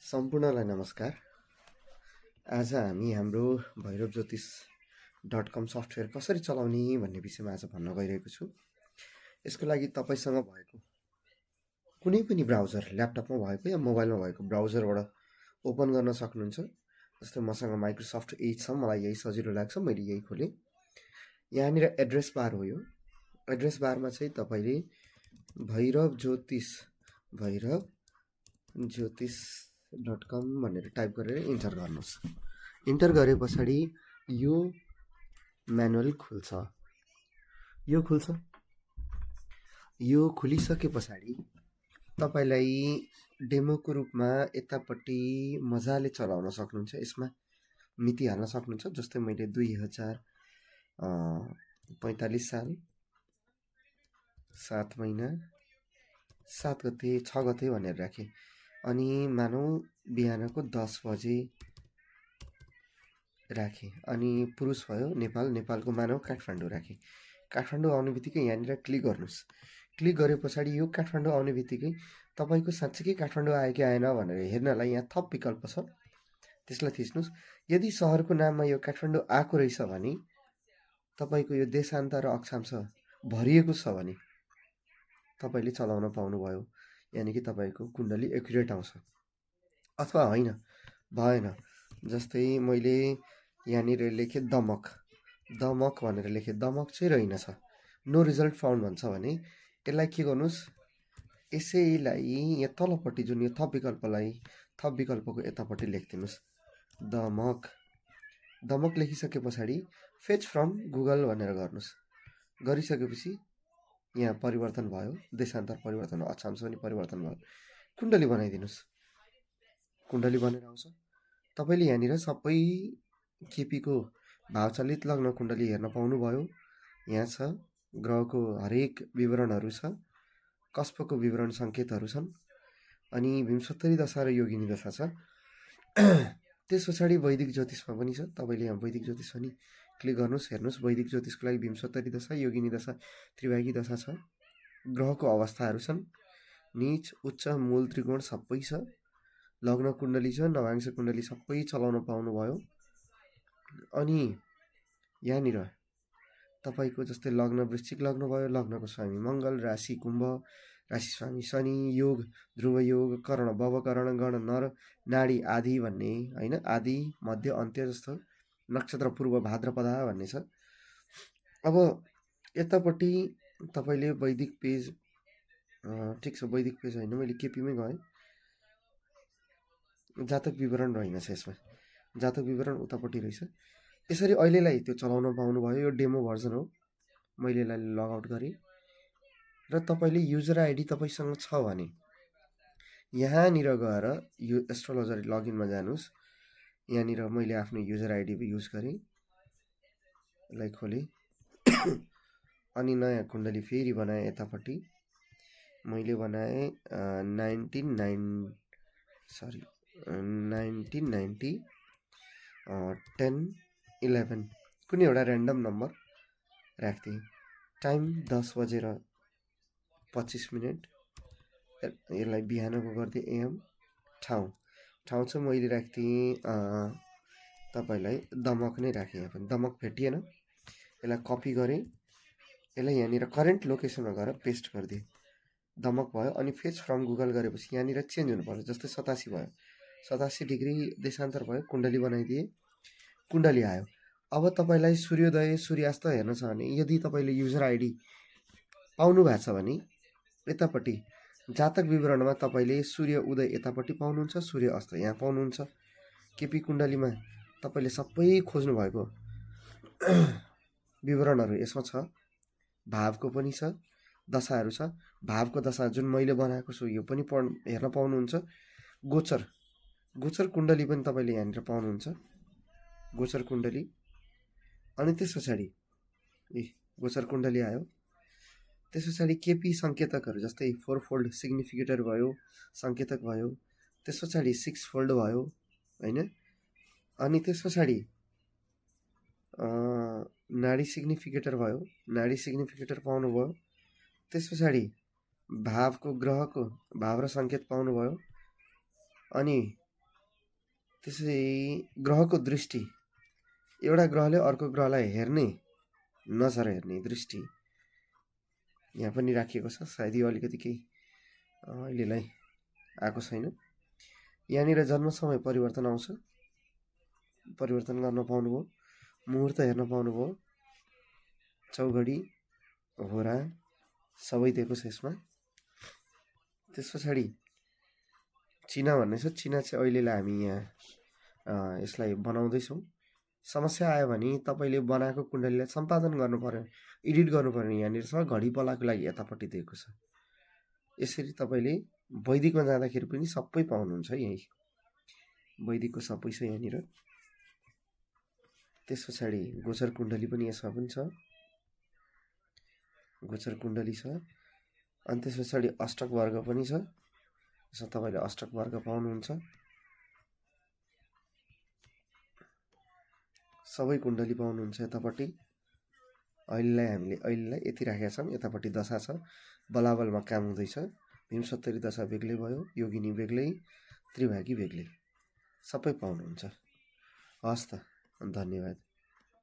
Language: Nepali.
सम्पूर्णलाई नमस्कार। आज हामी हाम्रो भैरव ज्योतिष .com सफ्टवेयर कसरी चलाउने भन्ने विषयमा आज भन्न गइरहेको छु। यसको लागि तपाईसँग भएको कुनै पनि ब्राउजर, ल्यापटपमा भएको या मोबाइलमा भएको ब्राउजरबाट ओपन गर्न सक्नुहुन्छ। जस्तै मसँग माइक्रोसफ्ट एज छ, मलाई यही सजिलो लाग्छ, मैले यही खोलेँ। यहाँनिर एड्रेस बार हो। यो एड्रेस बारमा चाहिँ तपाईँले भैरव ज्योतिष .com भनेर टाइप गरेर इन्टर गर्नुहोस्। इन्टर गरे पछाडि यो म्यानुअल खुल्छ। यो खुलिसके पछाडि तपाईलाई डेमोको रूपमा यतापट्टि मजाले चलाउन सक्नुहुन्छ। यसमा मिति हाल्न सक्नुहुन्छ। जस्तै मैले 2045 साल 7 महिना 7 गते 6 गते भनेर राखेँ। अनि मानौ बिहानको 10 बजे राखेँ। अनि पुरुष भयो, नेपालको मानौ काठमाडौँ राखेँ। काठमाडौँ आउने बित्तिकै यहाँनिर क्लिक गर्नुहोस्। क्लिक गरे पछाडि यो काठमाडौँ आउने बित्तिकै तपाईँको साँच्चीकै काठमाडौँ आयो कि आएन भनेर हेर्नलाई यहाँ थप विकल्प छ, त्यसलाई थिच्नुहोस्। यदि सहरको नाममा यो काठमाडौँ आएको रहेछ भने तपाईँको यो देशान्त र अक्षांश भरिएको छ भने तपाईँले चलाउन पाउनुभयो, यानि कि तपाईँको कुण्डली एक्युरेट आउँछ। अथवा होइन, भएन, जस्तै मैले यहाँनिर लेखेँ दमक भनेर लेखेँ, दमक चाहिँ रहेनछ, नो रिजल्ट फाउन्ड भन्छ भने यसलाई के गर्नुहोस्, यसैलाई यहाँ तलपट्टि जुन यो थप विकल्पको यतापट्टि लेखिदिनुहोस् दमक लेखिसके पछाडि फेच फ्रम गुगल भनेर गर्नुहोस्। गरिसकेपछि यहाँ परिवर्तन भयो, देशान्तर परिवर्तन भयो, अक्षांश पनि परिवर्तन भयो। कुण्डली बनाइदिनुहोस्। कुण्डली बनेर आउँछ। तपाईँले यहाँनिर सबै केपीको भावचलित लग्न कुण्डली हेर्न पाउनुभयो। यहाँ छ ग्रहको हरेक विवरणहरू छ, कस्पको विवरण सङ्केतहरू छन्, अनि विंशोत्तरी दशा र योगिनी दशा छ। त्यस पछाडि वैदिक ज्योतिषमा पनि छ। तपाईँले यहाँ वैदिक ज्योतिष पनि क्लिक गर्नुहोस्, हेर्नुहोस्। वैदिक ज्योतिषको लागि विंशोत्तरी दशा, योगिनी दशा, त्रिभागी दशा छ। ग्रहको अवस्थाहरू छन्, नीच, उच्च, मूल, त्रिकोण सबै छ। लग्न कुण्डली छ, नवांश कुण्डली सबै चलाउन पाउनुभयो। अनि यहाँनिर तपाईँको जस्तै लग्न वृश्चिक लग्न भयो, लग्नको स्वामी मङ्गल, राशि कुम्भ, राशि स्वामी शनि, योग ध्रुव योग, कर्ण भवकर्ण, गण नर, नाडी आदि भन्ने होइन, आदि मध्य अन्त्य जस्तो, नक्षत्र पूर्व भाद्रपदा भन्ने छ। अब यतापट्टि तपाईँले वैदिक पेज, ठिक छ, वैदिक पेज होइन, मैले केपीमै गएँ। जातक विवरण रहेनछ यसमा, जातक विवरण उतापट्टि रहेछ। यसरी अहिलेलाई त्यो चलाउन पाउनुभयो। यो डेमो भर्जन हो। मैले यसलाई लगआउट गरेँ र तपाईँले युजर आइडी तपाईँसँग छ भने यहाँनिर गएर यो एस्ट्रोलोजर लगइनमा जानुहोस्। यहाँनिर मैले आफ्नो युजर आइडी युज गरेँ, यसलाई खोलेँ अनि नयाँ कुण्डली फेरि बनाएँ। यतापट्टि मैले बनाएँ 1990 10-11 कुनै एउटा ऱ्यान्डम नम्बर राख्थेँ। टाइम 10:25। यसलाई बिहानको गरिदिएँ एएम। ठाउँ चाहिँ मैले राख्थेँ, तपाईँलाई दमक नै राखेँ। यहाँ पनि दमक भेटिएन, यसलाई कपी गरेँ, यसलाई यहाँनिर करेन्ट लोकेसनमा गएर पेस्ट गरिदिएँ। दमक भयो। अनि फेच फ्रम गुगल गरेपछि यहाँनिर चेन्ज हुनुपर्छ। जस्तै 87 भयो, 87 डिग्री देशान्तर भयो, कुण्डली बनाइदिए, कुण्डली आयो। अब तपाईँलाई सूर्योदय सूर्यास्त हेर्न छ भने यदि तपाईँले युजर आइडी पाउनु भएको छ भने यतापट्टि जातक विवरणमा तपाईँले सूर्य उदय यतापट्टि पाउनुहुन्छ, सूर्य अस्त यहाँ पाउनुहुन्छ। केपी कुण्डलीमा तपाईँले सबै खोज्नु भएको विवरणहरू यसमा छ। भावको पनि छ, दशाहरू छ। भावको दशा जुन मैले बनाएको छु यो पनि हेर्न पाउनुहुन्छ। गोचर कुण्डली पनि तपाईँले यहाँनिर पाउनुहुन्छ, गोचर कुण्डली। अनि त्यस पछाडि गोचर कुण्डली आयो। त्यस पछाडि केपी सङ्केतकहरू, जस्तै 4 फोल्ड सिग्निफिकेटर भयो, सङ्केतक भयो। त्यस पछाडि 6 फोल्ड भयो होइन। अनि त्यस पछाडि नाडी सिग्निफिकेटर भयो, नाडी सिग्निफिकेटर पाउनुभयो। त्यस पछाडि भावको ग्रहको भाव र सङ्केत पाउनुभयो। अनि त्यसै ग्रहको दृष्टि, एउटा ग्रहले अर्को ग्रहलाई हेर्ने, नजर हेर्ने दृष्टि यहाँ पनि राखिएको छ। सायद यो अलिकति केही अहिलेलाई आएको छैन। यहाँनिर जन्म समय परिवर्तन आउँछ, परिवर्तन गर्न पाउनुभयो, मुहुर्त हेर्न पाउनुभयो, चौघडी होरा सबै दिएको छ यसमा। त्यस पछाडि चिना भन्ने छ। चिना चाहिँ अहिलेलाई हामी यहाँ यसलाई बनाउँदैछौँ। समस्या आयो भने तपाईँले बनाएको कुण्डलीलाई सम्पादन गर्नु पर्यो, एडिट गर्नु पर्यो। यहाँनिर छ घडी पलाको लागि यतापट्टि दिएको छ। यसरी तपाईँले वैदिकमा जाँदाखेरि पनि सबै पाउनुहुन्छ यहीँ, वैदिकको सबै छ यहाँनिर। त्यस पछाडि गोचर कुण्डली पनि यसमा पनि छ, गोचर कुण्डली छ। अनि त्यस पछाडि अष्टक वर्ग पनि छ, यसमा तपाईँले अष्टक वर्ग पाउनुहुन्छ। सबै कुण्डली पाउनुहुन्छ यतापट्टि। अहिलेलाई यति राखेका छौँ। यतापट्टि दशा छ, बलाबलमा काम हुँदैछ। भीमसत्तरी दशा बेग्लै भयो, योगिनी बेग्लै, त्रिभागी बेग्लै, सबै पाउनुहुन्छ। हस् त, धन्यवाद।